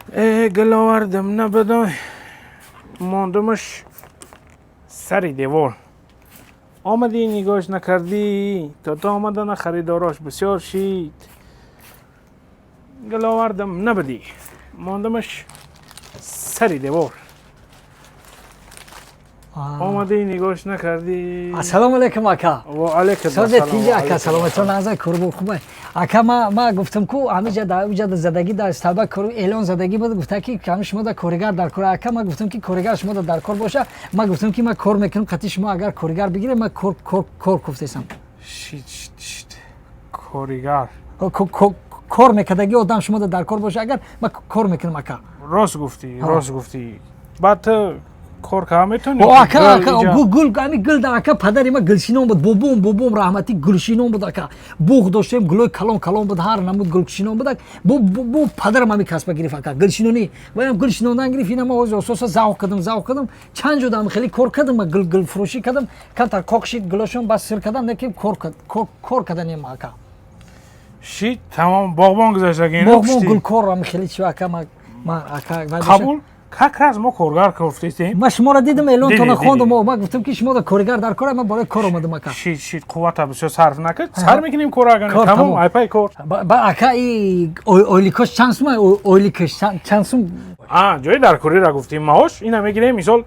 Гул овардам, набадой, мондумаш сари девор. Омадӣ, нигоҳш накардӣ, то ту омадана харидорош бисёр шид. Гул овардам, набадӣ, мондамаш сари девор. Омадӣ, нигоҳш накардӣ. Ассалому алайкум, ака. Ва алайкум. Созе тинҷи, ака, саломатон, аза курбу хубай, ака. Ма гуфтам ку, ҳамиҷа да уҷа задагӣ да столба кор эълон задагӣ буд, гуфта ки ҳами шумо да коригар дар кор. Ака, ма гуфтам ки коригар шумо да дар кор боша. Ма гуфтам ки ма кор мекунам қати шумо, агар коригар бигире, ма кор гуфтесам. Шит, шит, шит, коригар. Кор мекардаги одам шумо да дар кор боша агар, ма кор мекунам, ака. Рост гуфтӣ, рост гуфтӣ. Баъд ту кор карда метавонӣ? Ака, ака, гул, ами гул да, ака, падари ма гулшинон буд, бобом раҳматӣ гулшинон буд, ака. Буғ доштем, гулои калон калон буд, ҳар намуд гулшинон буд. Бо падарам ами касба гирифт, ака, гулшинонӣ. Ваям гулшинондан гирифт. Ина ма ҳозир ососа завқ кардам, завқ кардам, чанд ҷо дам хеле кор кардам, гулфурӯшӣ кардам, камтар қоқ шид гулошон, бас сир кардам, неки кор карданем, ака. Шид, тамом, боғбон гузаштаги. Боғбон, гулкор, ами хеле чи, ака, ма ака. Қабул, как раз мо коргар кофтестем. Ма шуморо дидам, эълонтона хондам, ма гуфтам ки шумо да коригар дар кор, ма барои кор омадам, ака. Шид, шид, қуввата бисёр сарф накард, сар мекунем кор агар, тамом, айпай кор. Ба, ака, и ойликош чанд сум? Ойликаш чанд сум? А ҷои дар корира гуфтем, маош ина мегирем, мисол,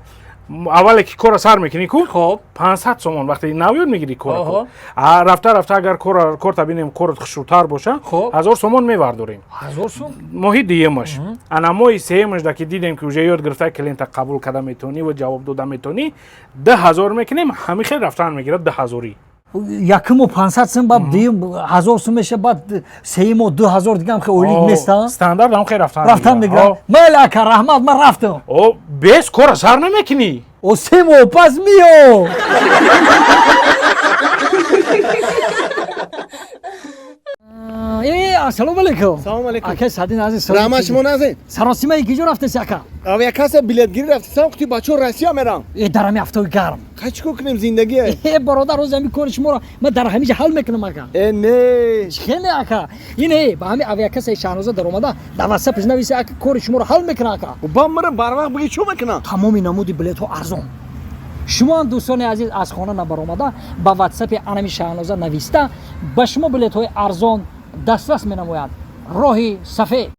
аввале ки корро сар мекунӣ ку, 500 сомон, вақте нав ёд мегирӣ кора. Рафта рафта, агар корта бинем, корот хушрӯтар боша, 1000 сомон мевардорем. 1000 сум. Моҳи дуюмаш. Ана моҳи сеюмаш да ки дидем ки уже ёд гирифта, клиента қабул карда метавонӣ ва ҷавоб дода метавонӣ, 2000 мекунем. Ҳамин хел рафтан мегирад, 2000-ӣ. Якум 500 сум, баъд дуюм 1000 сум меша, баъд сеюм 2000, дигам хе ойлик неста. Стандарт ҳам хел рафтан. Рафтан мегирад. Майли, ака, раҳмат, ман рафтам. О, бес кора сар намекунӣ. О, 3 моҳ пас миё. Ассалому алайкум. Салому алайкум. Ака Садин азиз. Раҳмат, шумо назед. Саросима киҷо рафтеси, ака? Авиакасса билетгирӣ рафтесам, қути бачаҳо Россия мерам. Э, дар ҳами ҳафтаи гарм. Қай, чӣ кор кунем, зиндагие? Э, бародар, рӯзи ҳами кори шуморо ман дар ҳамиҷа ҳал мекунам, ака. Э, не. Хеле, ака, ине ба ҳами авиакассаи Шаҳноза даромада, дар ватсапш нависа, ака, кори шуморо ҳал мекунам, ака. Ба мара барвақт биги, чӣ мекунам? Тамоми намуди билетҳо арзон. Шумо ҳам, дӯстони азиз, аз хона набаромада, ба ватсапи анами Шаҳноза нависта, ба шумо билетҳои арзон дастрас менамояд. Роҳи сафед.